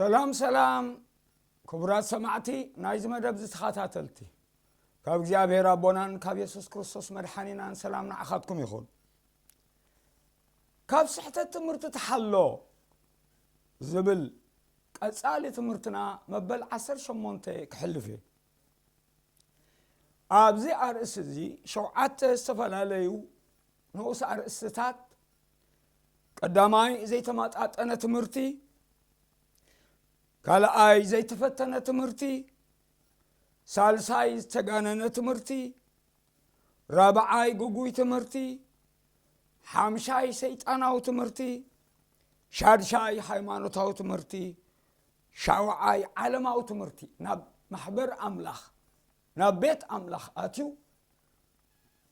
ሰላም ሰላም፣ ክቡራት ሰማዕቲ ናይዚ መደብ ዝተኸታተልቲ፣ ካብ እግዚኣብሔር ኣቦናን ካብ የሱስ ክርስቶስ መድሓኒናን ሰላም ንዓኻትኩም ይኹን። ካብ ስሕተት ትምህርቲ ተሓሎ ዝብል ቀጻሊ ትምህርትና መበል ዓሰርተ ሸሞንተ ክሕልፍ እየ። ኣብዚ ኣርእስቲ እዚ ሸውዓተ ዝተፈላለዩ ንኡስ ኣርእስትታት፣ ቀዳማይ ዘይተመጣጠነ ትምህርቲ፣ ካልኣይ ዘይተፈተነ ትምህርቲ፣ ሳልሳይ ዝተጋነነ ትምህርቲ፣ ራብዓይ ግጉይ ትምህርቲ፣ ሓምሻይ ሰይጣናዊ ትምህርቲ፣ ሻድሻይ ሃይማኖታዊ ትምህርቲ፣ ሻውዓይ ዓለማዊ ትምህርቲ። ናብ ማሕበር ኣምላኽ፣ ናብ ቤት ኣምላኽ ኣትዩ፣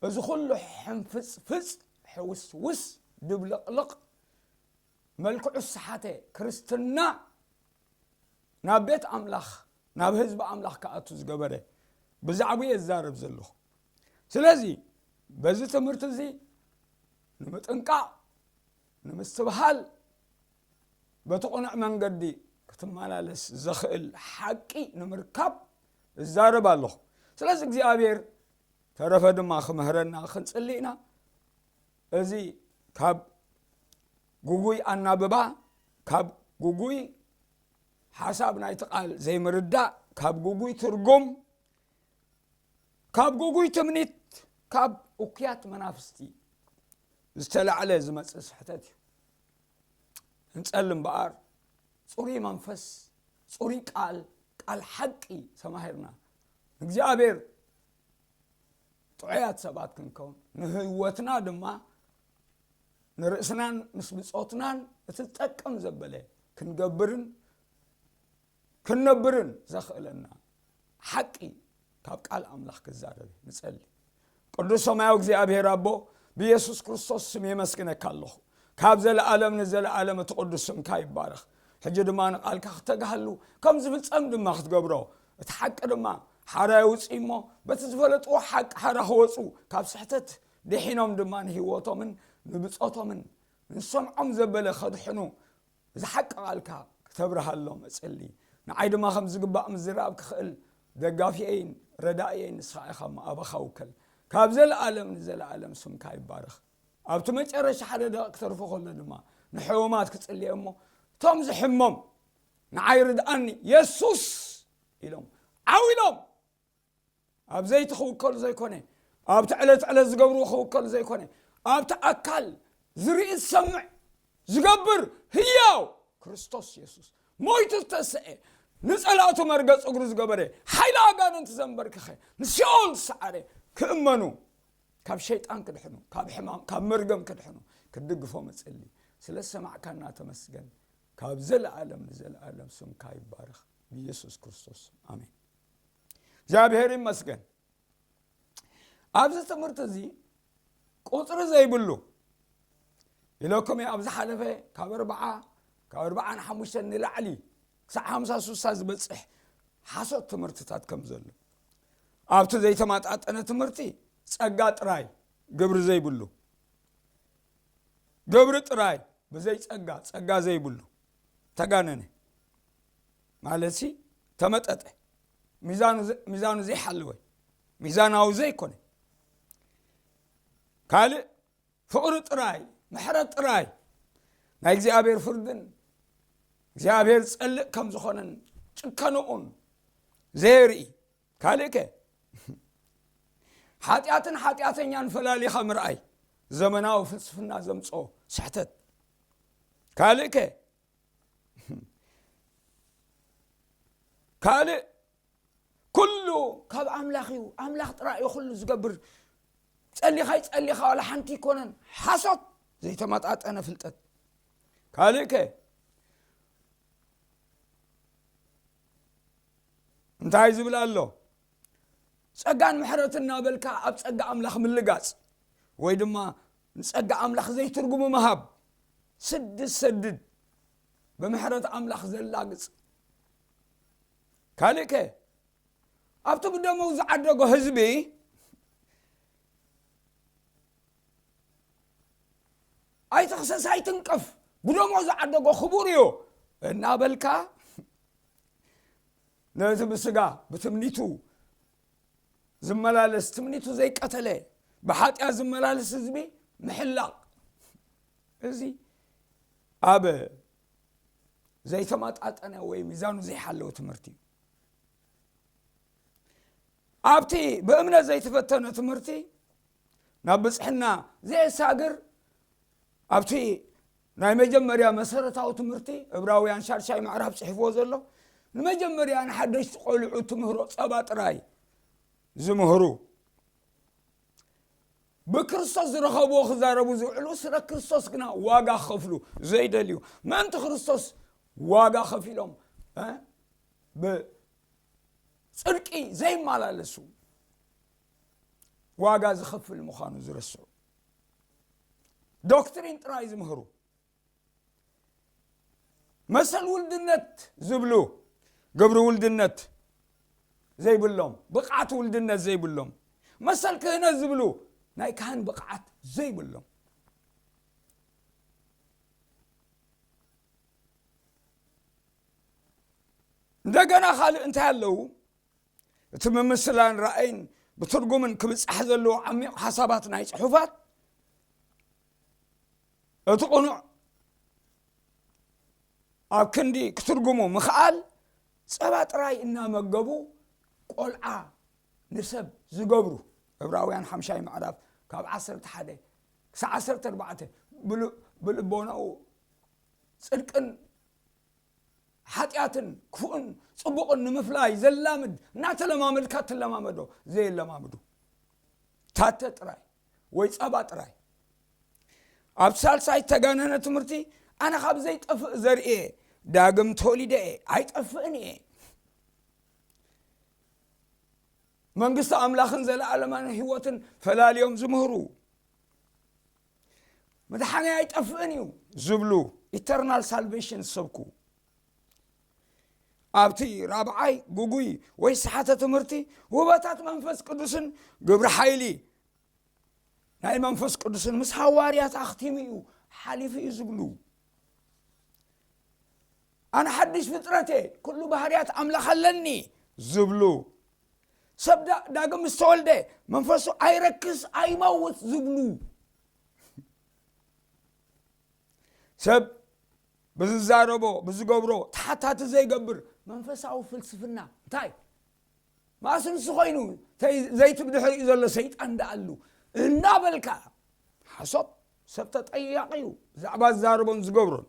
እዚ ኩሉ ሕንፍጽፍጽ፣ ሕውስውስ፣ ድብልቕልቕ፣ መልክዑ ዝሰሓተ ክርስትና ናብ ቤት ኣምላኽ፣ ናብ ህዝቢ ኣምላኽ ክኣቱ ዝገበረ፣ ብዛዕባኡ እየ ዝዛረብ ዘለኹ። ስለዚ በዚ ትምህርቲ እዚ ንምጥንቃቕ፣ ንምስትብሃል፣ በቲ ቅኑዕ መንገዲ ክትመላለስ ዘኽእል ሓቂ ንምርካብ እዛረብ ኣለኹ። ስለዚ እግዚኣብሔር ተረፈ ድማ ክምህረና ክንጽሊ ኢና። እዚ ካብ ግጉይ ኣናብባ፣ ካብ ግጉይ ሓሳብ ናይቲ ቃል ዘይምርዳእ፣ ካብ ግጉይ ትርጉም፣ ካብ ግጉይ ትምኒት፣ ካብ እኩያት መናፍስቲ ዝተላዕለ ዝመጽእ ስሕተት እዩ። እንጸሊ እምበኣር፣ ጽሩይ መንፈስ፣ ጽሩይ ቃል፣ ቃል ሓቂ ተማሂርና፣ ንእግዚኣብሔር ጥዑያት ሰባት ክንከውን፣ ንህይወትና ድማ፣ ንርእስናን ምስ ብጾትናን እቲ ዝጠቅም ዘበለ ክንገብርን ክንነብርን ዘኽእለና ሓቂ ካብ ቃል ኣምላኽ ክዛረብ ንጸሊ። ቅዱስ ሰማያዊ እግዚኣብሔር ኣቦ፣ ብየሱስ ክርስቶስ ስም የመስግነካ ኣለኹ። ካብ ዘለኣለም ንዘለኣለም እቲ ቅዱስ ስምካ ይባረኽ። ሕጂ ድማ ንቃልካ ክተግሃሉ፣ ከም ዝፍጸም ድማ ክትገብሮ፣ እቲ ሓቂ ድማ ሓራ የውጽእ እሞ፣ በቲ ዝፈለጥዎ ሓቂ ሓራ ክወጹ፣ ካብ ስሕተት ድሒኖም ድማ ንህይወቶምን ንብጾቶምን ንሰምዖም ዘበለ ከድሕኑ፣ እዚ ሓቂ ቃልካ ክተብርሃሎም እጽሊ። ንዓይ ድማ ከም ዝግባእ ምዝራብ ክኽእል ደጋፊየይን ረዳእየይን ንስኻ ኢኻ እሞ ኣባኻ ውከል። ካብ ዘለኣለም ንዘለኣለም ስምካ ይባረኽ። ኣብቲ መጨረሻ ሓደ ደቂቕ ክተርፎ ከሎ ድማ ንሕሙማት ክጽልየ እሞ፣ እቶም ዝሕመም ንዓይ ርድኣኒ የሱስ ኢሎም ዓው ኢሎም ኣብ ዘይቲ ክውከሉ ዘይኮነ፣ ኣብቲ ዕለት ዕለት ዝገብርዎ ክውከሉ ዘይኮነ፣ ኣብቲ ኣካል ዝርኢ ዝሰምዕ ዝገብር ህያው ክርስቶስ የሱስ ሞይቱ ዝተሰኤ፣ ንጸላእቱ መርገጽ እግሩ ዝገበረ፣ ሓይሊ ኣጋንንቲ ዘንበርክኸ፣ ንሲኦል ዝሰዓረ ክእመኑ፣ ካብ ሸይጣን ክድሕኑ፣ ካብ ሕማም፣ ካብ መርገም ክድሕኑ ክድግፎም እጽሊ። ስለ ዝሰማዕካና ተመስገን። ካብ ዘለኣለም ንዘለኣለም ስምካ ይባረኽ። ብኢየሱስ ክርስቶስ ኣሜን። እግዚኣብሔር ይመስገን። ኣብዚ ትምህርቲ እዚ ቁጽሪ ዘይብሉ ኢለኩም እየ። ኣብ ዝሓለፈ ካብ ኣርባዓ፣ ካብ ኣርባዓን ሓሙሽተን ንላዕሊ ክሳዕ ሓምሳ ስሳ ዝበጽሕ ሓሶት ትምህርትታት ከም ዘሎ፣ ኣብቲ ዘይተመጣጠነ ትምህርቲ ጸጋ ጥራይ ግብሪ ዘይብሉ፣ ግብሪ ጥራይ ብዘይ ጸጋ፣ ጸጋ ዘይብሉ፣ ተጋነነ ማለት ሲ ተመጠጠ፣ ሚዛኑ ዘ-፣ ሚዛኑ ዘይሓለወ፣ ሚዛናዊ ዘይኮነ፣ ካልእ ፍቕሪ ጥራይ፣ ምሕረት ጥራይ፣ ናይ እግዚኣብሔር ፍርድን እግዚኣብሔር ጸልእ ከም ዝኾነን ጭከንኡን ዘየርኢ፣ ካልእ ከ ሓጢኣትን ሓጢኣተኛን ፈላሊኻ ምርኣይ፣ ዘመናዊ ፍልስፍና ዘምጾ ስሕተት። ካልእ ከ ካልእ ኩሉ ካብ ኣምላኽ እዩ፣ ኣምላኽ ጥራይ እዩ ኩሉ ዝገብር፣ ጸሊኻ ይጸሊኻ ዋላ ሓንቲ ኣይኮነን። ሓሶት፣ ዘይተመጣጠነ ፍልጠት። ካልእ ከ እንታይ ዝብል ኣሎ? ጸጋን ምሕረትን እናበልካ ኣብ ጸጋ ኣምላኽ ምልጋጽ፣ ወይ ድማ ንጸጋ ኣምላኽ ዘይትርጉሙ ምሃብ፣ ስድ ዝሰድድ፣ ብምሕረት ኣምላኽ ዘላግጽ። ካልእ ከ ኣብቲ ብደሙ ዝዓደጎ ህዝቢ ኣይትኽሰስ ኣይትንቀፍ፣ ብደሙ ዝዓደጎ ክቡር እዩ እናበልካ ነቲ ብስጋ ብትምኒቱ ዝመላለስ፣ ትምኒቱ ዘይቀተለ፣ ብሓጢኣት ዝመላለስ ህዝቢ ምሕላቕ። እዚ ኣብ ዘይተመጣጠነ ወይ ሚዛኑ ዘይሓለወ ትምህርቲ እዩ። ኣብቲ ብእምነት ዘይተፈተነ ትምህርቲ ናብ ብጽሕና ዘየሳግር፣ ኣብቲ ናይ መጀመርያ መሰረታዊ ትምህርቲ፣ ዕብራውያን ሻድሻይ ምዕራፍ ጽሒፍዎ ዘሎ፣ ንመጀመርያ ንሓደሽቲ ቆልዑ ትምህሮ ጸባ ጥራይ ዝምህሩ፣ ብክርስቶስ ዝረኸብዎ ክዛረቡ ዝውዕሉ፣ ስለ ክርስቶስ ግና ዋጋ ክኸፍሉ ዘይደልዩ፣ ምእንቲ ክርስቶስ ዋጋ ከፊሎም፣ እ፣ ብጽድቂ ዘይመላለሱ፣ ዋጋ ዝኸፍል ምዃኑ ዝረስዑ፣ ዶክትሪን ጥራይ ዝምህሩ፣ መሰል ውልድነት ዝብሉ፣ ግብሪ ውልድነት ዘይብሎም፣ ብቕዓት ውልድነት ዘይብሎም፣ መሰል ክህነት ዝብሉ፣ ናይ ካህን ብቕዓት ዘይብሎም። እንደገና ካልእ እንታይ ኣለዉ? እቲ ምምስላን ራእይን ብትርጉምን ክብጻሕ ዘለዎ ዓሚቕ ሓሳባት ናይ ጽሑፋት፣ እቲ ቅኑዕ ኣብ ክንዲ ክትርጉሙ ምኽኣል፣ ጸባ ጥራይ እናመገቡ ቆልዓ ንሰብ ዝገብሩ፣ ዕብራውያን ሓምሻይ ምዕራፍ ካብ ዓሰርተ ሓደ ክሳዕ ዓሰርተ ኣርባዕተ፣ ብል-፣ ብልቦናኡ ጽድቅን ሓጢኣትን ክፉእን ጽቡቕን ንምፍላይ ዘላምድ፣ እናተለማመድካ ትለማመዶ፣ ዘየለማምዱ። ታተ ጥራይ ወይ ጸባ ጥራይ። ኣብ ሳልሳይ ተጋነነ ትምህርቲ፣ ኣነ ካብ ዘይጠፍእ ዘርኢ እየ፣ ዳግም ተወሊደ እየ፣ ኣይጠፍእን እየ። መንግስቲ ኣምላኽን ዘለኣለማን ህይወትን ፈላልዮም ዝምህሩ፣ መድሓኒ ኣይጠፍእን እዩ ዝብሉ፣ ኢተርናል ሳልቬሽን ዝሰብኩ፣ ኣብቲ ራብዓይ ግጉይ ወይ ሰሓተ ትምህርቲ፣ ውህበታት መንፈስ ቅዱስን ግብሪ ሓይሊ ናይ መንፈስ ቅዱስን ምስ ሃዋርያት ኣኽቲሙ እዩ፣ ሓሊፉ እዩ ዝብሉ፣ ኣነ ሓድሽ ፍጥረት እየ፣ ኩሉ ባህርያት ኣምላኽ ኣለኒ ዝብሉ፣ ሰብ ዳ-፣ ዳግም ምስ ተወልደ መንፈሱ ኣይረክስ ኣይመውት ዝብሉ፣ ሰብ ብዝዛረቦ ብዝገብሮ ተሓታቲ ዘይገብር መንፈሳዊ ፍልስፍና። እንታይ? ማእስ ንሱ ኮይኑ፣ ተይ-፣ ዘይቲ ብድሕሪኡ ዘሎ ሰይጣን ደኣሉ እናበልካ፣ ሓሶት። ሰብ ተጠያቂ እዩ ብዛዕባ ዝዛረቦን ዝገብሮን።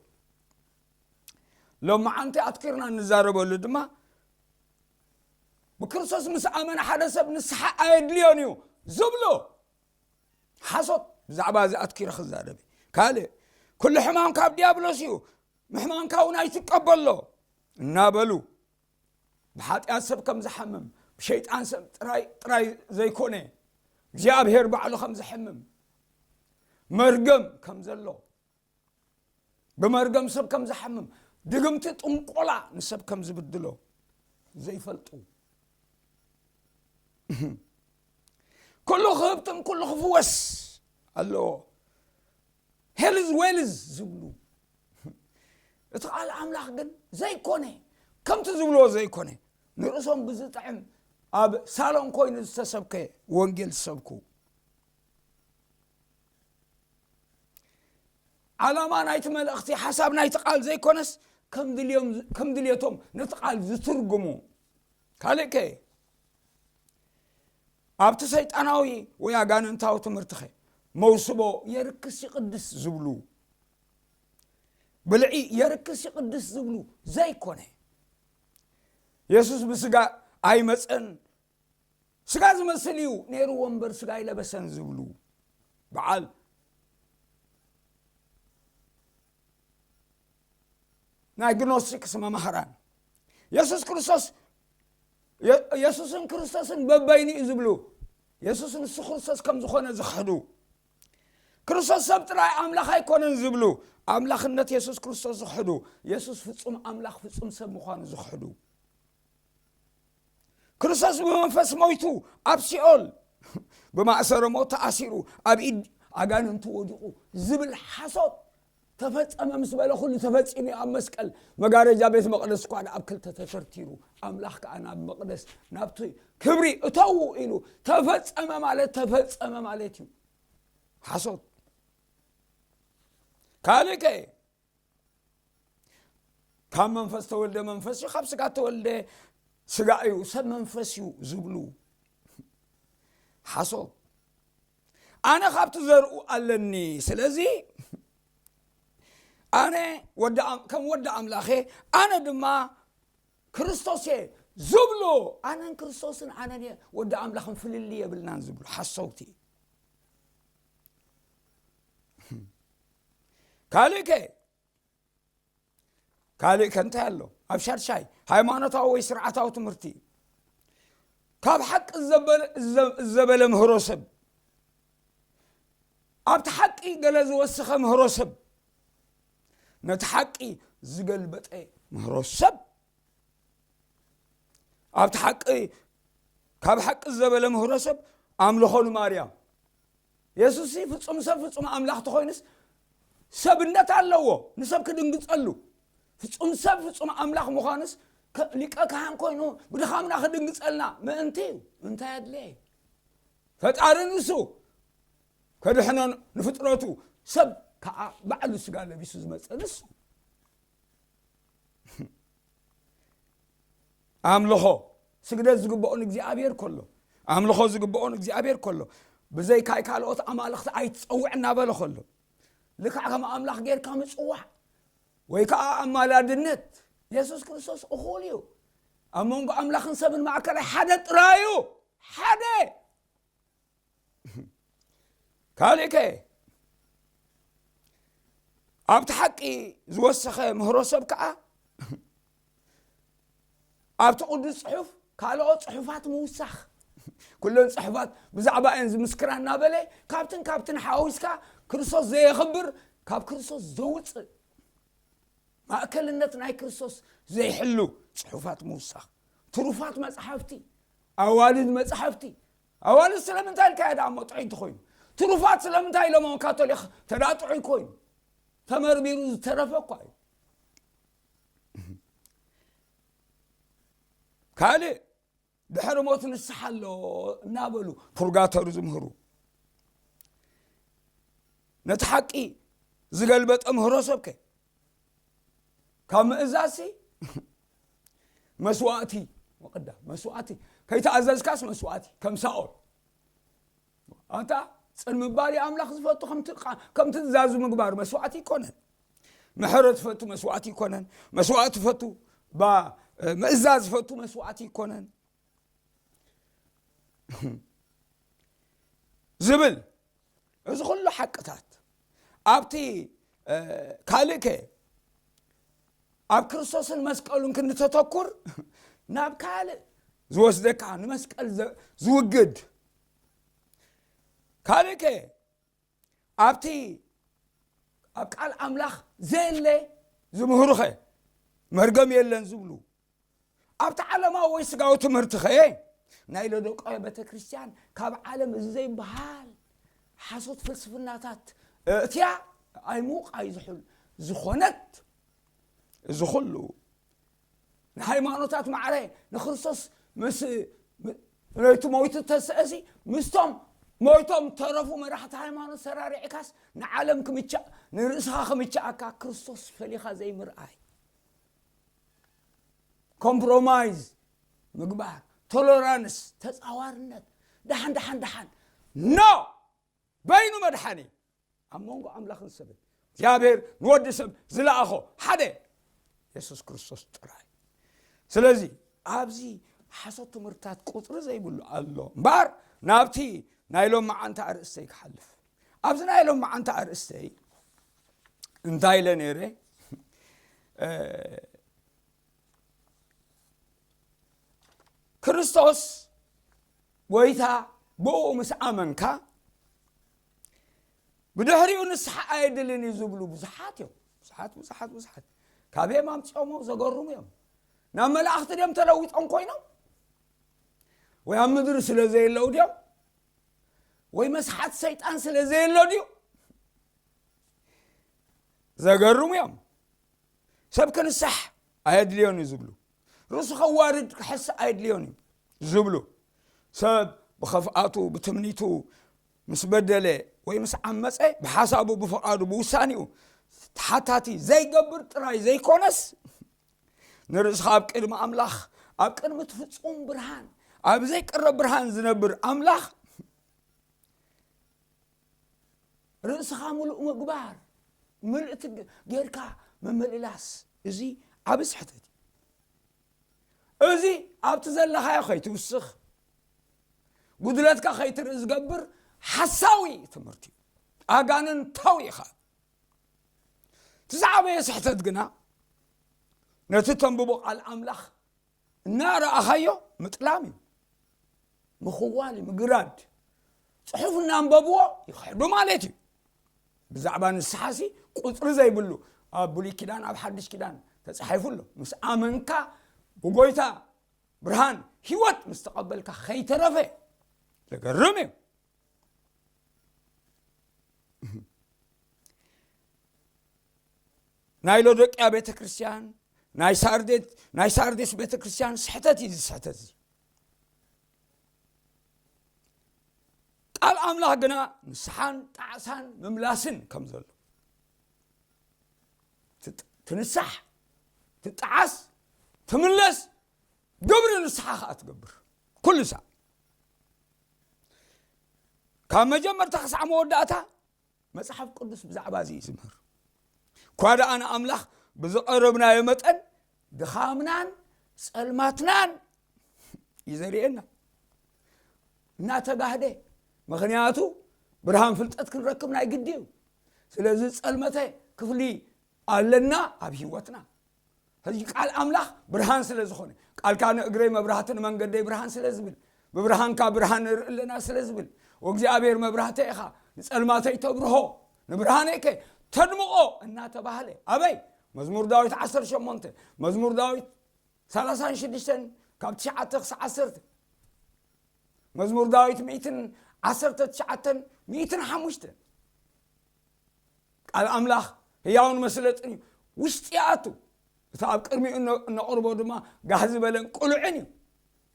ሎማዓንቲ ኣትኪርና እንዛረበሉ ድማ፣ ብክርስቶስ ምስ ኣመነ ሓደ ሰብ ንስሓ ኣየድልዮን እዩ ዝብሉ ሓሶት። ብዛዕባ እዚ ኣትኪረ ክዛረብ እየ። ካልእ፣ ኩሉ ሕማም ካብ ዲያብሎስ እዩ፣ ምሕማምካ እውን ኣይትቀበሎ እናበሉ፣ ብሓጢኣት ሰብ ከም ዝሓምም፣ ብሸይጣን ሰብ ጥራይ፣ ጥራይ ዘይኮነ፣ እግዚኣብሔር ባዕሉ ከም ዝሕምም፣ መርገም ከም ዘሎ፣ ብመርገም ሰብ ከም ዝሓምም፣ ድግምቲ ጥንቆላ ንሰብ ከም ዝብድሎ ዘይፈልጡ፣ ኩሉ ክህብትም፣ ኩሉ ክፍወስ ኣለዎ፣ ሄልዝ ዌልዝ ዝብሉ፣ እቲ ቃል ኣምላኽ ግን ዘይኮነ፣ ከምቲ ዝብልዎ ዘይኮነ፣ ንርእሶም ብዝጥዕም ኣብ ሳሎን ኮይኑ ዝተሰብከ ወንጌል ዝሰብኩ፣ ዓላማ ናይቲ መልእኽቲ፣ ሓሳብ ናይቲ ቃል ዘይኮነስ፣ ከም ድልዮም-፣ ከም ድልየቶም ነቲ ቃል ዝትርጉሙ። ካልእ ከ? ኣብቲ ሰይጣናዊ ወይ ኣጋንንታዊ ትምህርትኸ? መውስቦ የርክስ ይቕድስ ዝብሉ፣ ብልዒ የርክስ ይቕድስ ዝብሉ ዘይኮነ፣ የሱስ ብስጋ ኣይመጸን፣ ስጋ ዝመስል እዩ ነይርዎ እምበር ስጋ ኣይለበሰን ዝብሉ በዓል ናይ ግኖስቲክስ መማህራን፣ የሱስ ክርስቶስ፣ የ-፣ የሱስን ክርስቶስን በበይኑ እዩ ዝብሉ፣ የሱስ ንሱ ክርስቶስ ከም ዝኾነ ዝኽሕዱ፣ ክርስቶስ ሰብ ጥራይ ኣምላኽ ኣይኮነን ዝብሉ፣ ኣምላኽነት የሱስ ክርስቶስ ዝኽሕዱ፣ የሱስ ፍጹም ኣምላኽ ፍጹም ሰብ ምዃኑ ዝኽሕዱ፣ ክርስቶስ ብመንፈስ ሞይቱ ኣብ ሲኦል ብማእሰረ ሞት ተኣሲሩ ኣብ ኢድ ኣጋንንቲ ወዲቑ ዝብል ሓሶት። ተፈጸመ ምስ በለ ኩሉ ተፈጺሙ እዩ። ኣብ መስቀል መጋረጃ ቤት መቕደስ እኳ ኣብ ክልተ ተተርቲሩ፣ ኣምላኽ ከኣ ናብ መቕደስ ናብቲ ክብሪ እተዉ ኢሉ። ተፈጸመ ማለት ተፈጸመ ማለት እዩ። ሓሶት። ካልእ ከ ካብ መንፈስ ተወልደ መንፈስ እዩ፣ ካብ ስጋ ተወልደ ስጋ እዩ፣ ሰብ መንፈስ እዩ ዝብሉ ሓሶት። ኣነ ካብቲ ዘርኡ ኣለኒ፣ ስለዚ ኣነ ወዲ ኣም- ከም ወዲ ኣምላኽ እየ፣ ኣነ ድማ ክርስቶስ እየ ዝብሉ፣ ኣነን ክርስቶስን ኣነን እየ ወዲ ኣምላኽን ፍልልይ የብልናን ዝብሉ ሓሰውቲ። ካልእ ከ ካልእ ከ እንታይ ኣሎ? ኣብ ሻድሻይ ሃይማኖታዊ ወይ ስርዓታዊ ትምህርቲ ካብ ሓቂ ዘበለ- ዘ- ዘበለ ምህሮ ሰብ፣ ኣብቲ ሓቂ ገለ ዝወሰኸ ምህሮ ሰብ፣ ነቲ ሓቂ ዝገልበጠ ምህሮ ሰብ፣ ኣብቲ ሓቂ ካብ ሓቂ ዘበለ ምህሮ ሰብ ኣምልኾ ንማርያም። የሱስ ፍጹም ሰብ ፍጹም ኣምላኽ ተኾይኑስ ሰብነት ኣለዎ ንሰብ ክድንግጸሉ። ፍጹም ሰብ ፍጹም ኣምላኽ ምዃኑስ ከ- ሊቀ ካህን ኮይኑ ብድኻምና ክድንግጸልና ምእንቲ እዩ። እንታይ ኣድለየ? ፈጣሪ ንሱ ከድሕኖ ንፍጥረቱ፣ ሰብ ከዓ ባዕሉ ስጋ ለቢሱ ዝመጸ ንሱ። ኣምልኾ ስግደት ዝግብኦ ንእግዚኣብሔር ከሎ፣ ኣምልኾ ዝግብኦ ንእግዚኣብሔር ከሎ፣ ብዘይካይ ካልኦት ኣማልኽቲ ኣይትጸውዕ እናበለ ከሎ፣ ልክዕ ከም ኣምላኽ ጌርካ ምጽዋዕ ወይ ከዓ ኣማላድነት፣ የሱስ ክርስቶስ እኹል እዩ። ኣብ መንጎ ኣምላኽን ሰብን ማእከላይ ሓደ ጥራይ እዩ። ሓደ። ካልእ ከ ኣብቲ ሓቂ ዝወሰኸ ምህሮ ሰብ ከዓ ኣብቲ ቅዱስ ጽሑፍ ካልኦት ጽሑፋት ምውሳኽ፣ ኩለን ጽሑፋት ብዛዕባ እየን ዝምስክራ እናበለ ካብትን ካብትን ሓዊስካ ክርስቶስ ዘየኽብር፣ ካብ ክርስቶስ ዘውፅእ፣ ማእከልነት ናይ ክርስቶስ ዘይሕሉ ጽሑፋት ምውሳኽ፣ ትሩፋት መጽሓፍቲ፣ ኣዋልድ መጽሓፍቲ። ኣዋልድ ስለምንታይ ኢልካዮ ደኣ እሞ ጥዑይ እንተኾይኑ? ትሩፋት ስለምንታይ ኢሎሞ ካቶሊክ ተዳ ጥዑይ ኮይኑ? ተመርሚሩ ዝተረፈ እኳ እዩ። ካልእ ድሕሪ ሞት ንስሓ ኣሎ እናበሉ ፑርጋቶሪ ዝምህሩ፣ ነቲ ሓቂ ዝገልበጠ ምህሮ ሰብከ ካብ ምእዛዝሲ መስዋእቲ፣ ወቅዳ መስዋእቲ፣ ከይተኣዘዝካስ መስዋእቲ ከም ሳኦል። ኣንታ ጽን ምባል እዩ ኣምላኽ ዝፈቱ፣ ከም ትእዛዙ ምግባር መስዋእቲ ይኮነን። ምሕረት ፈቱ መስዋእቲ ይኮነን። መስዋእቲ ፈቱ፣ ምእዛዝ ፈቱ መስዋእቲ ይኮነን። ዝብል፣ እዚ ኩሉ ሓቅታት ኣብቲ ካልእከ ኣብ ክርስቶስን መስቀሉን ክንተተኩር ናብ ካልእ ዝወስደካ፣ ንመስቀል ዝውግድ ካልእከ ኣብቲ ኣብ ቃል ኣምላኽ ዘየለ ዝምህሩኸ፣ መርገም የለን ዝብሉ ኣብቲ ዓለማዊ ወይ ስጋዊ ትምህርትኸ፣ ናይ ለዶቃዊ ቤተ ክርስቲያን ካብ ዓለም እዚ ዘይበሃል ሓሶት ፍልስፍናታት እትያ ኣይሙቕ ኣይዝሑል ዝኾነት፣ እዚ ኩሉ ንሃይማኖታት ማዕረ ንክርስቶስ ምስ ነቲ ሞይቱ ተስእሲ ምስቶም ሞይቶም ተረፉ መራሕቲ ሃይማኖት ሰራሪዕካስ ንዓለም ክምቻእ፣ ንርእስኻ ክምቻኣካ ክርስቶስ ፈሊኻ ዘይምርኣይ፣ ኮምፕሮማይዝ ምግባር፣ ቶሎራንስ፣ ተጻዋርነት፣ ደሓን ደሓን ደሓን፣ ኖ! በይኑ መድሓኒ ኣብ መንጎ ኣምላኽን ሰብን እግዚኣብሔር ንወዲ ሰብ ዝለኣኾ ሓደ የሱስ ክርስቶስ ጥራይ። ስለዚ ኣብዚ ሓሶት ትምህርታት ቁፅሪ ዘይብሉ ኣሎ እምበኣር ናብቲ ናይ ሎም መዓንታ ኣርእስተይ ክሓልፍ። ኣብዚ ናይ ሎም መዓንታ ኣርእስተይ እንታይ ኢለ ነይረ? ክርስቶስ ጎይታ ብኡ ምስ ኣመንካ ብድሕሪኡ ንስሓ ኣየድልን እዩ ዝብሉ ብዙሓት እዮም። ብዙሓት ብዙሓት ብዙሓት ካበየም ኣምፅኦሞ ዘገርሙ እዮም። ናብ መላእኽቲ ድዮም ተለዊጦም ኮይኖም? ወይ ኣብ ምድሪ ስለ ዘየለው ድዮም? ወይ መስሓት ሰይጣን ስለ ዘየሎ ድዩ? ዘገርሙ እዮም። ሰብ ክንሳሕ ኣየድልዮን እዩ ዝብሉ፣ ርእሱ ከዋርድ ክሕስ ኣየድልዮን እዩ ዝብሉ፣ ሰብ ብኸፍኣቱ ብትምኒቱ ምስ በደለ ወይ ምስ ዓመፀ ብሓሳቡ ብፍቓዱ ብውሳኔኡ ተሓታቲ ዘይገብር ጥራይ ዘይኮነስ ንርእስኻ ኣብ ቅድሚ ኣምላኽ ኣብ ቅድሚ እቲ ፍጹም ብርሃን ኣብ ዘይቅረብ ብርሃን ዝነብር ኣምላኽ ርእስኻ ምሉእ ምግባር ምልእቲ ጌርካ ምምልላስ እዚ ዓብ ስሕተት እዩ። እዚ ኣብቲ ዘለኻዮ ከይትውስኽ ጉድለትካ ከይትርኢ ዝገብር ሓሳዊ ትምህርቲ እዩ። ኣጋንንታዊ ኢኻ። እቲ ዝዓበየ ስሕተት ግና ነቲ ተንብቦ ቃል ኣምላኽ እናረኣኻዮ ምጥላም እዩ። ምኽዋል እዩ፣ ምግራድ። ጽሑፍ እናንበብዎ ይኽሕዱ ማለት እዩ። ብዛዕባ ንስሓሲ ቁጽሪ ዘይብሉ ኣብ ብሉይ ኪዳን ኣብ ሓድሽ ኪዳን ተጻሒፉ ኣሎ። ምስ ኣመንካ ብጎይታ ብርሃን ህይወት ምስ ተቐበልካ ከይተረፈ ዘገርም እዩ። ናይ ሎዶቅያ ቤተ ክርስቲያን ናይ ሳርዴት ናይ ሳርዴስ ቤተ ክርስቲያን ስሕተት እዩ። ዝስሕተት እዚ ቃል ኣምላኽ ግና ንስሓን ጣዕሳን ምምላስን ከም ዘሎ ትንሳሕ ትጣዓስ ትምለስ ግብሪ ንስሓ ከዓ ትገብር ኩሉ ሳዕ ካብ መጀመርታ ክሳዕ መወዳእታ መጽሓፍ ቅዱስ ብዛዕባ እዚ ይዝምር። እኳ ደኣ ንኣምላኽ ብዝቐረብናዮ መጠን ድኻምናን ጸልማትናን እዩ ዘርእየና እናተጋህደ። ምኽንያቱ ብርሃን ፍልጠት ክንረክብ ናይ ግዲ እዩ። ስለዚ ጸልመተ ክፍሊ ኣለና ኣብ ህይወትና። ሕዚ ቃል ኣምላኽ ብርሃን ስለ ዝኾነ ቃልካ ንእግረይ መብራህቲ ንመንገደይ ብርሃን ስለ ዝብል ብብርሃንካ ብርሃን ንርኢ ኣለና ስለ ዝብል ወእግዚኣብሔር መብራህተ ኢኻ ንጸልማተይ ተብርሆ ንብርሃነይከ ተድምቖ እናተባህለ ኣበይ መዝሙር ዳዊት ዓሰርተ ሸሞንተ መዝሙር ዳዊት ሰላሳን ሽዱሽተን ካብ ትሽዓተ ክሳብ ዓሰርተ መዝሙር ዳዊት ሚእትን ዓሰርተ ትሽዓተን ሚእትን ሓሙሽተን ቃል ኣምላኽ ህያውን መስለጥን እዩ። ውሽጢ ይኣቱ፣ እቲ ኣብ ቅድሚኡ እነቕርቦ ድማ ጋህ ዝበለን ቅሉዕን እዩ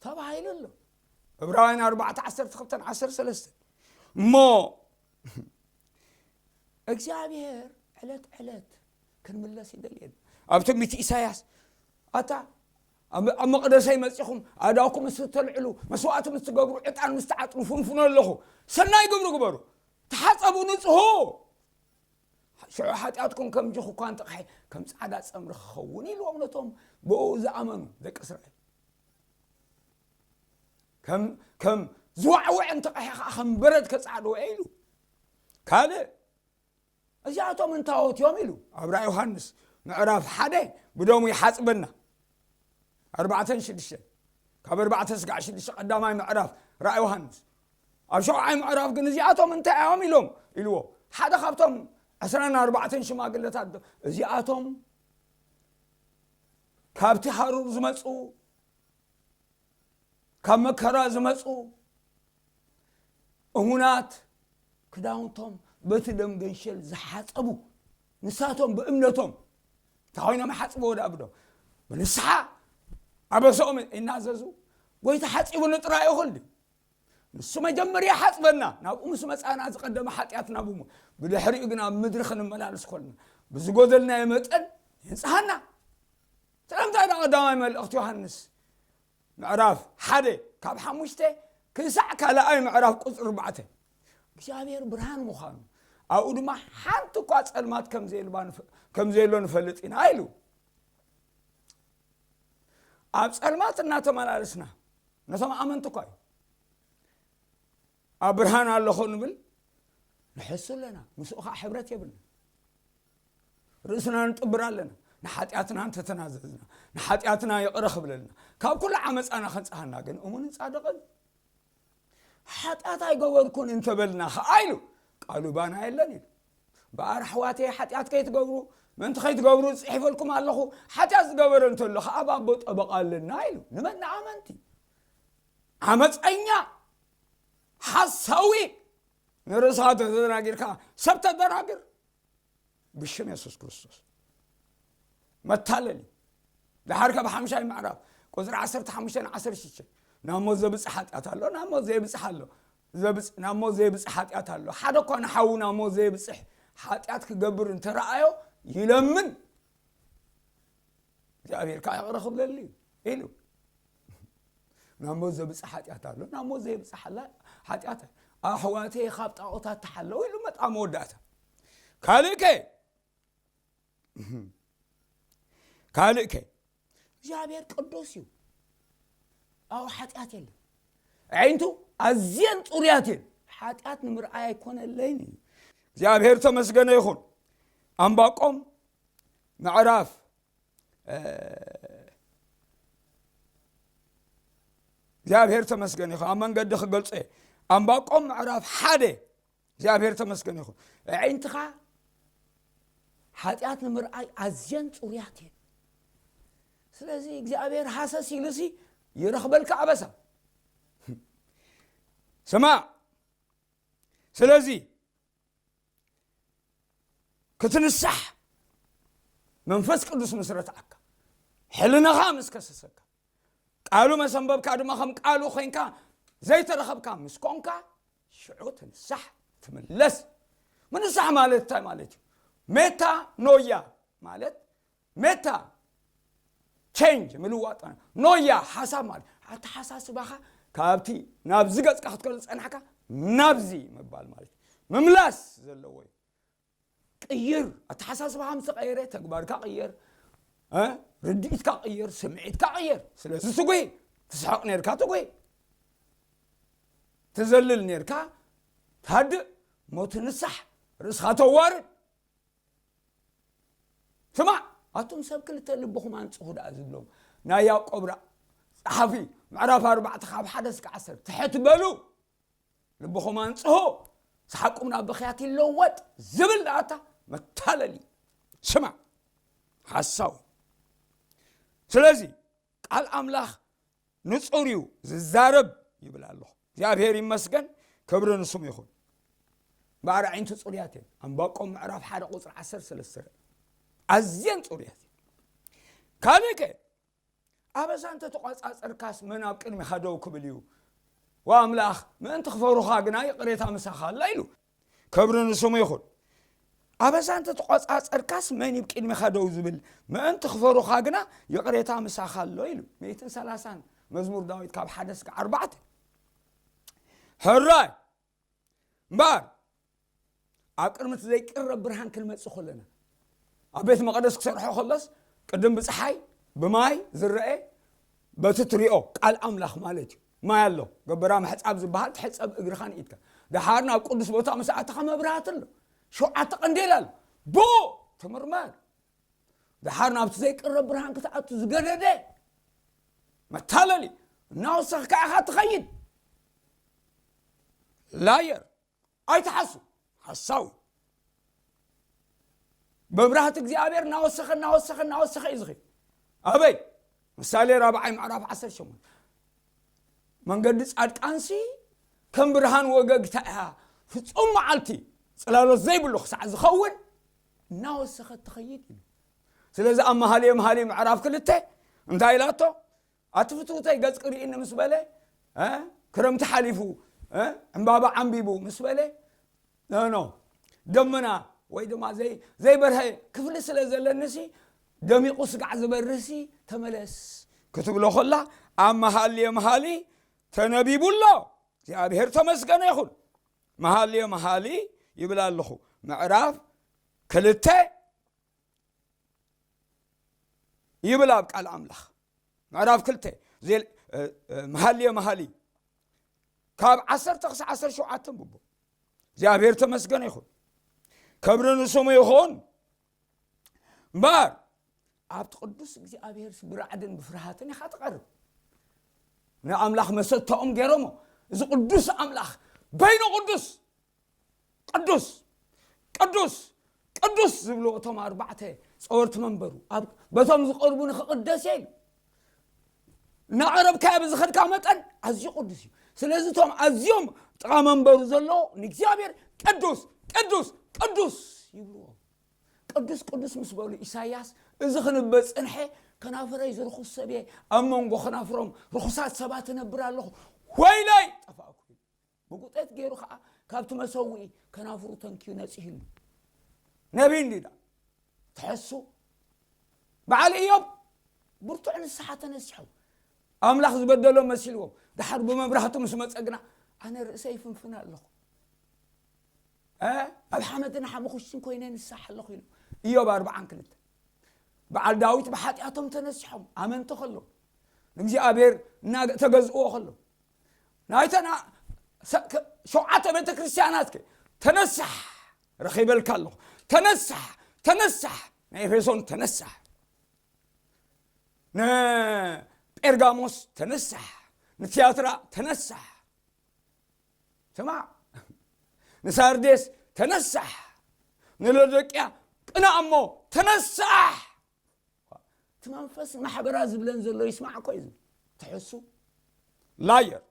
ተባሂሉ ኣሎ። ዕብራውያን ኣርባዕተ ዓሰርተ ክልተን ዓሰርተ ሰለስተን እሞ እግዚኣብሔር ዕለት ዕለት ክንምለስ ይደልየን። ኣብ ትንቢት ኢሳያስ ኣታ ኣብ መቕደሰይ መጺኹም ኣእዳውኩም ምስ ተልዕሉ መስዋእቲ ምስ ትገብሩ ዕጣን ምስ ትዓጥሩ ፍንፍኖ ኣለኹ። ሰናይ ግብሪ ግበሩ፣ ተሓጸቡ፣ ንጽሁ። ሽዑ ሓጢኣትኩም ከም ጅኹኳ እንተቕሐ ከም ጻዕዳ ጸምሪ ክኸውን ኢልዎም ነቶም ብኡ ዝኣመኑ ደቂ እስራኤል። ከም ዝዋዕውዐ እንተቕሐ ከዓ ከም በረድ ከጻዕድዎ ኢሉ። ካልእ እዚኣቶም እንታወት እዮም ኢሉ ኣብ ራእይ ዮሃንስ ምዕራፍ ሓደ ብደሙ ይሓጽበና ኣርባዕተን ሽዱሽተን ካብ ኣርባዕተ ስጋዕ ሽዱሽተ ቀዳማይ ምዕራፍ ራእይ ዮሃንስ ኣብ ሸውዓይ ምዕራፍ ግን እዚኣቶም እንታይ እዮም ኢሎም ኢልዎ ሓደ ካብቶም ዕስራን ኣርባዕተን ሽማግለታት እዚኣቶም ካብቲ ሃሩር ዝመፁ ካብ መከራ ዝመፁ እሙናት ክዳውንቶም በቲ ደም ገንሸል ዝሓፀቡ ንሳቶም ብእምነቶም እንታይ ኮይኖም ሓፅብዎ ዳ ብዶም ብንስሓ ኣበሰኦም እናዘዙ ጎይታ ሓፂቡ ንጥራይ ይኹል ድዩ ንሱ መጀመርያ ሓፅበና ናብኡ ምስ መፃና ዝቀደመ ሓጢኣትና ብሙ ብድሕሪኡ ግን ኣብ ምድሪ ክንመላለስ ኮልና ብዝጎደልናዮ መጠን የንፅሃና ስለምንታይ ዳ ቀዳማይ መልእኽቲ ዮሃንስ ምዕራፍ ሓደ ካብ ሓሙሽተ ክሳዕ ካልኣይ ምዕራፍ ቁፅሪ ኣርባዕተ እግዚኣብሔር ብርሃን ምዃኑ ኣብኡ ድማ ሓንቲ እኳ ፀልማት ከም ዘየሎ ንፈልጥ ኢና ኢሉ ኣብ ፀልማት እናተመላለስና ነቶም ኣመንቲ እኳ እዩ ኣብ ብርሃን ኣለኹ ንብል ንሕሱ ኣለና ምስኡ ከዓ ሕብረት የብልና ርእስና ንጥብር ኣለና ንሓጢኣትና እንተተናዘዝና ንሓጢኣትና ይቕረ ክብለልና ካብ ኩሉ ዓመፃና ከንፀሃና ግን እሙንን ፃድቕን ሓጢኣት ኣይገበርኩን እንተበልና ከዓ ኢሉ ቃሉ ባና የለን ኢሉ በኣር ኣሕዋተይ ሓጢኣት ከይትገብሩ ምእንቲ ከይትገብሩ ዝፅሒፈልኩም ኣለኹ ሓጢኣት ዝገበረ እንተሎ ከዓ ባቦ ጠበቃ ኣለና ኢሉ ንመን ንኣመንቲ ዓመፀኛ ሓሳዊ ንርእስኻ ተደናጊርካ ሰብ ተደናግር ብሽም የሱስ ክርስቶስ። መታለሊ። ድሓር ካብ ሓምሻይ ምዕራፍ ቁፅሪ ዓሰርተ ሓሙሽተ ን ዓሰርተ ሽዱሽተ ናብ ሞት ዘብፅሕ ሓጢኣት ኣሎ፣ ናብ ሞት ዘይብፅሕ ኣሎ። ዘብፅ ናብ ሞት ዘይብፅሕ ሓጢኣት ኣሎ። ሓደ እኳ ንሓዉ ናብ ሞት ዘይብፅሕ ሓጢኣት ክገብር እንተረኣዮ ይለምን፣ እግዚኣብሔር ከዓ ይቕረ ክብለሉ እዩ ኢሉ። ናብ ሞት ዘብፅሕ ሓጢኣት ኣሎ፣ ናብ ሞት ዘይብፅሕ ሓላ ሓጢኣት። ኣሕዋተይ ካብ ጣዖታት ተሓለዉ ኢሉ መጣ መወዳእታ። ካልእ ከ ካልእ ከ እግዚኣብሔር ቅዱስ እዩ። ኣው ሓጢኣት የለን። ኣዒንቱ ኣዝየን ፅሩያት እየን። ሓጢኣት ንምርኣይ ኣይኮነለይን እዩ። እግዚኣብሔር ተመስገነ ይኹን። ኣምባቆም ምዕራፍ እግዚኣብሔር ተመስገን ይኹን። ኣብ መንገዲ ክገልጾ እየ። ኣምባቆም ምዕራፍ ሓደ እግዚኣብሔር ተመስገን ይኹን። ኣዒንትኻ ሓጢኣት ንምርኣይ ኣዝየን ፅሩያት እየን። ስለዚ እግዚኣብሔር ሃሰስ ኢሉሲ ይረኽበልካ ኣበሳ። ስማዕ፣ ስለዚ ክትንሳሕ መንፈስ ቅዱስ ምስ ረትዓካ፣ ሕልናኻ ምስ ከሰሰካ፣ ቃሉ መሰንበብካ ድማ ከም ቃሉ ኮይንካ ዘይተረኸብካ ምስ ኮንካ፣ ሽዑ ትንሳሕ ትምለስ። ምንሳሕ ማለት እንታይ ማለት እዩ? ሜታ ኖያ ማለት ሜታ ቼንጅ ምልዋጥ፣ ኖያ ሓሳብ ማለት ኣተሓሳስባኻ ካብቲ ናብዚ ገጽካ ክትከዶ ዝጸናሕካ ናብዚ ምባል ማለት እዩ። ምምላስ ዘለዎ እዩ። ቅይር፣ ኣተሓሳስባኻ ምስ ተቐየረ ተግባርካ ቅየር፣ እ? ርድኢትካ ቅየር፣ ስምዒትካ ቅየር። ስለዚ ትጉሂ፣ ትስሕቕ ነርካ ትጉሂ፣ ትዘልል ነርካ ትሃድእ፣ ሞ ትንሳሕ፣ ርእስኻ ተዋርድ። ስማዕ፣ ኣቱም ሰብ ክልተ ልብኹም ኣንጽሁ ደኣ ዝብሎም ናይ ያዕቆብ ራ-፣ ጸሓፊ ምዕራፍ ኣርባዕተ ካብ ሓደ እስከ ዓሰርተ ትሕት በሉ፣ ልብኹም ኣንጽሁ፣ ሰሓቅኩም ናብ ብኽያት ይለወጥ ዝብል ደኣታ መታለሊ። ስማዕ፣ ሓሳዊ። ስለዚ ቃል ኣምላኽ ንጹር እዩ ዝዛረብ ይብል ኣለኹ። እግዚኣብሔር ይመስገን፣ ክብሪ ንስሙ ይኹን። እምበኣር ኣዒንቱ ጽሩያት እየን። ኣንባቆም ምዕራፍ ሓደ ቁጽሪ ዓሰርተ ሰለስተ ኣዝየን ጽሩያት እየን። ካልእ ከ ኣበሳ እንተ ተቋጻጸርካስ መን ኣብ ቅድሚኻ ደው ክብል እዩ? ወኣምላኽ ምእንቲ ክፈሩኻ ግና ይቕሬታ ምሳኻ ኣላ ኢሉ። ክብሪ ንስሙ ይኹን። ኣበሳ እንተ ተቋጻጸርካስ መን እዩ ቅድሚኻ ደው ዝብል? ምእንቲ ክፈሩኻ ግና ይቕሬታ ምሳኻ ኣሎ ኢሉ። ሚእትን ሰላሳን መዝሙር ዳዊት ካብ ሓደ እስከ ኣርባዕተ። ሕራይ እምበኣር ኣብ ቅድሚ እቲ ዘይቅረብ ብርሃን ክንመጽእ ከለና፣ ኣብ ቤት መቕደስ ክሰርሖ ከሎስ ቅድም ብጸሓይ ብማይ ዝረአ በቲ ትሪኦ ቃል ኣምላኽ ማለት እዩ። ማይ ኣሎ፣ ገበራ ምሕጻብ ዝበሃል ትሕጸብ እግርኻን ኢድካ። ደሓር ናብ ቅዱስ ቦታ ምስ ኣተኻ መብራህቲ ኣሎ፣ ሸውዓተ ቀንዴል ኣሎ፣ ብኡ ትምርመር። ደሓር ናብቲ ዘይቅረብ ብርሃን ክትኣቱ ዝገደደ መታለሊ፣ እናወሰኽካ ኢኻ ትኸይድ። ላየር፣ ኣይትሓሱ፣ ሓሳዊ። መብራህቲ እግዚኣብሔር እናወሰኸ እናወሰኸ እናወሰኸ እዩ ዝኸይድ። ኣበይ? ምሳሌ ራብዓይ ምዕራፍ ዓሰርተ ሸሞንተ። መንገዲ ጻድቃንሲ ከም ብርሃን ወገግታ እያ፣ ፍጹም መዓልቲ ጽላሎት ዘይብሉ ክሳዕ ዝኸውን እናወሰኸት ትኸይድ ኢሉ። ስለዚ ኣብ መሃልየ መሃሊ ምዕራፍ ክልተ እንታይ ኢላቶ? ኣቲ ፍትውተይ ገጽ ቅርኢኒ ምስ በለ፣ እ? ክረምቲ ሓሊፉ፣ እ? ዕምባባ ዓምቢቡ ምስ በለ፣ ኖ፣ ኖ። ደመና ወይ ድማ ዘይ-፣ ዘይበርሀ ክፍሊ ስለ ዘለኒሲ፣ ደሚቑ ስጋዕ ዝበርህሲ፣ ተመለስ ክትብሎ ከላ፣ ኣብ መሃልየ መሃሊ ተነቢቡ ኣሎ። እግዚኣብሔር ተመስገነ ይኹን። መሃልየ መሃሊ ይብል ኣለኹ። ምዕራፍ ክልተ ይብል ኣብ ቃል ኣምላኽ። ምዕራፍ ክልተ፣ ዜል-፣ እ፣ እ፣ መሃልየ መሃሊ። ካብ ዓሰርተ ክሳዕ ዓሰርተ ሸውዓተ ኣንብቦ። እግዚኣብሔር ተመስገነ ይኹን። ክብሪ ንስሙ ይኹን። እምበኣር፣ ኣብቲ ቅዱስ እግዚኣብሔር ብራዕድን ብፍርሃትን ኢኻ ትቐርብ። ንኣምላኽ መሰተኦም ገይሮሞ፣ እዚ ቅዱስ ኣምላኽ፣ በይኑ ቅዱስ፣ ቅዱስ፣ ቅዱስ፣ ቅዱስ ዝብሉ እቶም ኣርባዕተ ጸወርቲ መንበሩ፣ ኣብ፣ በቶም ዝቐርቡ ንኽቕደስ እየ ኢሉ። እናቐረብካዮ ብዝኸድካ መጠን ኣዝዩ ቅዱስ እዩ። ስለዚ እቶም ኣዝዮም ጥቓ መንበሩ ዘሎ ንእግዚኣብሔር ቅዱስ፣ ቅዱስ፣ ቅዱስ ይብልዎ። ቅዱስ ቅዱስ ምስ በሉ ኢሳያስ፣ እዚ ክንበ ጽንሐ፣ ከናፍረይ ዝርኹስ ሰብ እየ፣ ኣብ መንጎ ከናፍሮም ርኹሳት ሰባት እነብር ኣለኹ፣ ወይለይ ጠፋእኩ። ብጉጠት ገይሩ ከዓ ካብቲ መሰውኢ ከናፍሩ ተንኪዩ ነጺህሉ። ነቢይ እንዲዳ ትሐሱ። በዓል ኢዮብ ብርቱዕ ንስሓ ተነሲሖም፣ ኣምላኽ ዝበደሎም መሲልዎም። ድሓር ብመብራህቱ ምስ መጸ ግና፣ ኣነ ርእሰይ ይፍንፍን ኣለኹ፣ እ፣ ኣብ ሓመድን ሓመኹሽትን ኮይነ ንስሓ ኣለኹ ኢሉ። ኢዮብ ኣርብዓን ክልተ። በዓል ዳዊት ብሓጢኣቶም ተነሲሖም ኣመንቲ ከሎ፣ ንእግዚኣብሔር እናተገዝእዎ ከሎ፣ ናይተና ሰ- ከ- ሸውዓተ ቤተ ክርስቲያናት ከ ተነሳሕ፣ ረኺበልካ ኣለኹ፣ ተነሳሕ፣ ተነሳሕ፣ ናይ ኤፌሶን ተነሳሕ፣ ንጴርጋሞስ ተነሳሕ፣ ንትያትራ ተነሳሕ፣ ስማዕ፣ ንሳርዴስ ተነሳሕ፣ ንሎዶቅያ ቅናእ እሞ ተነሳሕ። እቲ መንፈስ ማሕበራ ዝብለን ዘሎ ይስማዕ እኮ እዩ ዝብል። ትሕሱ ላየር።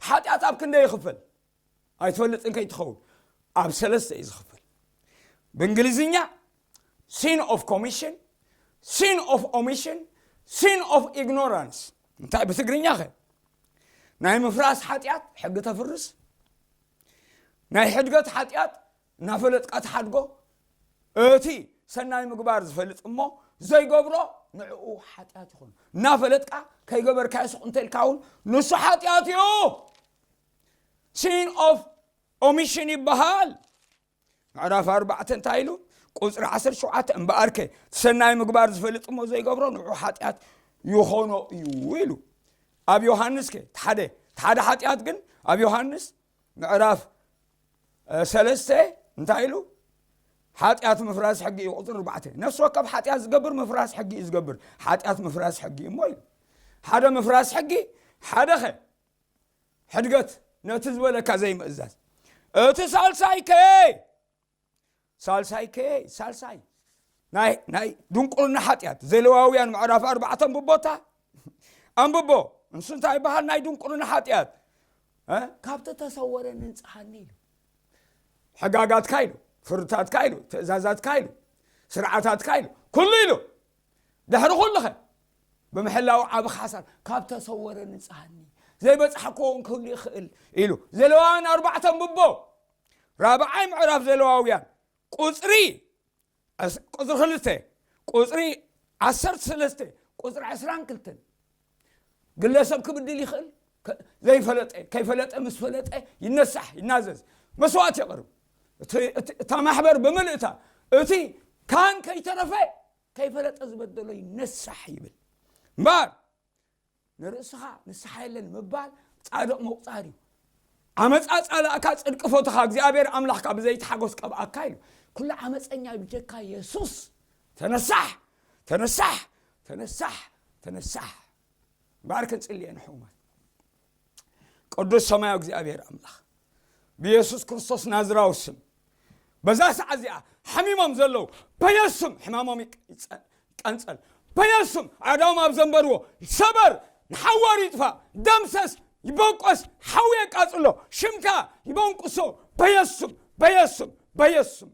ሓጢኣት ኣብ ክንደይ ይኽፈል? ኣይትፈልጥን ከይትኸውን፣ ኣብ ሰለስተ እዩ ዝኽፈል። ብእንግሊዝኛ፣ sin of commission፣ sin of omission፣ sin of ignorance። እንታይ ብትግርኛ ኸ? ናይ ምፍራስ ሓጢኣት፣ ሕጊ ተፍርስ፣ ናይ ሕድገት ሓጢኣት፣ እናፈለጥካ ትሓድጎ፣ እቲ ሰናይ ምግባር ዝፈልጥ እሞ ዘይገብሮ፣ ንዕኡ ሓጢኣት ይኾን። እናፈለጥካ ከይገበርካዮ ስቕ እንተልካ እውን ንሱ ሓጢኣት እዩ። Sin of omission ይበሃል። ምዕራፍ ኣርባዕተ እንታይ ኢሉ? ቁፅሪ ዓሰርተ ሸውዓተ፣ እምበኣርከ እቲ ሰናይ ምግባር ዝፈልጥ እሞ ዘይገብሮ ንዑ ሓጢኣት ይኾኖ እዩ ኢሉ። ኣብ ዮሃንስ ከ ሓደ ሓደ ሓጢኣት ግን ኣብ ዮሃንስ ምዕራፍ ሰለስተ እንታይ ኢሉ? ሓጢኣት ምፍራስ ሕጊ እዩ። ቁፅሪ ኣርባዕተ፣ ነፍሲ ወከፍ ሓጢኣት ዝገብር ምፍራስ ሕጊ እዩ ዝገብር። ሓጢኣት ምፍራስ ሕጊ እሞ ኢሉ። ሓደ ምፍራስ ሕጊ፣ ሓደኸ ሕድገት ነቲ ዝበለካ ዘይምእዛዝ። እቲ ሳልሳይ ከ ሳልሳይ ከ ሳልሳይ ናይ ናይ ድንቁርና ሓጢኣት። ዘሌዋውያን ምዕራፍ ኣርባዕተ ኣንብቦታ ኣንብቦ። እንሱ እንታይ ይበሃል? ናይ ድንቁርና ሓጢኣት። እ? ካብ ተተሰወረ ንንጽሃኒ ኢሉ። ሕጋጋትካ ኢሉ፣ ፍርድታትካ ኢሉ፣ ትእዛዛትካ ኢሉ፣ ስርዓታትካ ኢሉ፣ ኩሉ ኢሉ። ድሕሪ ኩሉኸ ብምሕላው ዓቢ ሓሳር ካብ ተሰወረ ንንጽሃኒ፣ ዘይበጻሕክዎ እውን ክህሉ ይኽእል ኢሉ። ዘሌዋውያን ኣርባዕተ ኣንብቦ። ራብዓይ ምዕራፍ ዘሌዋውያን ቁጽሪ ዕስ- ቁጽሪ ክልተ፣ ቁጽሪ ዓሰርተ ሰለስተ፣ ቁጽሪ ዕስራን ክልተን። ግለሰብ ክብድል ይኽእል። ከ- ዘይፈለጠ ከይፈለጠ ምስ ፈለጠ ይነሳሕ፣ ይናዘዝ፣ መስዋዕት የቕርብ። እቲ- እቲ- እታ ማሕበር ብምልእታ፣ እቲ ካህን ከይተረፈ ከይፈለጠ ዝበደሎ ይነሳሕ ይብል። እምበር ንርእስኻ ንስሓ የለን ምባል ጻድቕ ምቑጻር እዩ። ዓመጻ ጻላእካ ጽድቂ ፈትኻ እግዚኣብሔር ኣምላኽካ ብዘይትሓጎስ ቀብኣካ ኢሉ። ኩሉ ዓመፀኛ ብጀካ የሱስ ተነሳሕ፣ ተነሳሕ፣ ተነሳሕ፣ ተነሳሕ። እምበኣር ክንጽሊ ኢና ሕሙማት። ቅዱስ ሰማያዊ እግዚኣብሔር ኣምላኽ ብየሱስ ክርስቶስ ናዝራዊ ስም በዛ ሰዓት እዚኣ ሓሚሞም ዘለዉ በየሱስ ስም ሕማሞም ይቀንጸል። በየሱስ ስም ኣእዳዎም ኣብ ዘንበርዎ ይሰበር፣ ንሓዋሩ ይጥፋእ፣ ደምሰስ፣ ይበቆስ፣ ሓዊ የቃጽሎ፣ ሽምካ ይበንቁሶ በየሱስ ስም፣ በየሱስ ስም፣ በየሱስ ስም።